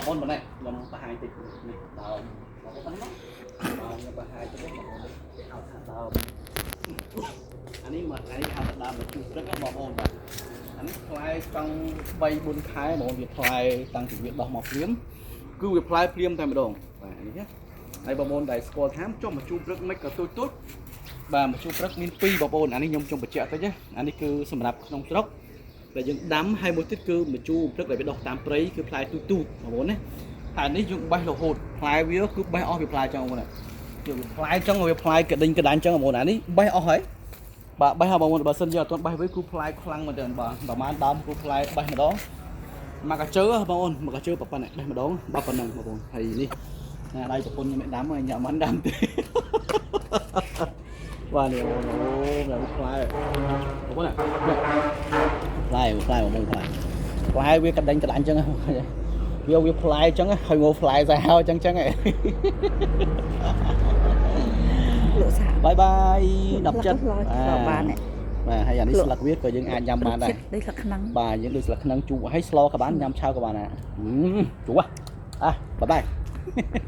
បងប្អូនប៉ុណ្ណេះខ្ញុំបង្ហាញតិចនេះដើមបងប្អូនប៉ុណ្ណេះដើមខ្ញុំបង្ហាញតិចបងប្អូនគេហៅថាដើមអានេះមកអានេះហៅថាដើមមកជូរព្រឹកបងប្អូនបាទអានេះផ្លែតាំង3 4ខែបងប្អូនវាផ្លែតាំងពីវាដោះមកភ្លាមគឺវាផ្លែភ្លាមតែម្ដងបាទនេះណាហើយបងប្អូនដែលស្គាល់ថាចុះមកជូរព្រឹកមិនក៏ទូចទូចបាទមកជូរព្រឹកមាន2បងប្អូនអានេះខ្ញុំចង់បញ្ជាក់តិចណាអានេះគឺសម្រាប់ក្នុងស្រុកដែលយើងដាំហើយមួយទៀតគឺមជូរព្រឹកដែលវាដោះតាមព្រៃគឺផ្លែទូចទូចបងប្អូនណាហើយនេះយើងបេះរហូតផ្លែវាគឺបេះអស់វាផ្លែចឹងបងប្អូនណាវាផ្លែចឹងវាផ្លែកដេញកដាញ់ចឹងបងប្អូនអានេះបេះអស់ហើយបាទបេះហើយបងប្អូនបើសិនយើងអត់ទាន់បេះវិញគឺផ្លែខ្លាំងមែនទែនបាទប្រហែលដើមគឺផ្លែបេះម្ដងមកកាជើបងប្អូនមកកាជើប៉ុណ្ណេះបេះម្ដងបាទប៉ុណ្ណឹងបងប្អូនហើយនេះណាដៃប្រពន្ធខ្ញុំមិនដាំហើយញ៉ាំមិនដាំទេបាទនេះបងប្អូនអូផ្លែបងប្អូនណាផ្លែផ្លែបងប្អូនផ្លែផ្លែវាកដេញកដាញ់ចឹងវាវាផ្លែចឹងហើយងផ្លែសាហាវចឹងចឹងហ៎ លក់សា បាយបាយ10ចិត្ត បាន បាទហើយអានេះស្លឹកវាក៏យើងអាចញ៉ាំបានដែរ ដូចស្លឹកខ្នាំង បាទយើងដូចស្លឹកខ្នឹងជូរហើយស្លក៏បានញ៉ាំឆៅក៏បានដែរជូរអាបាយបាយ។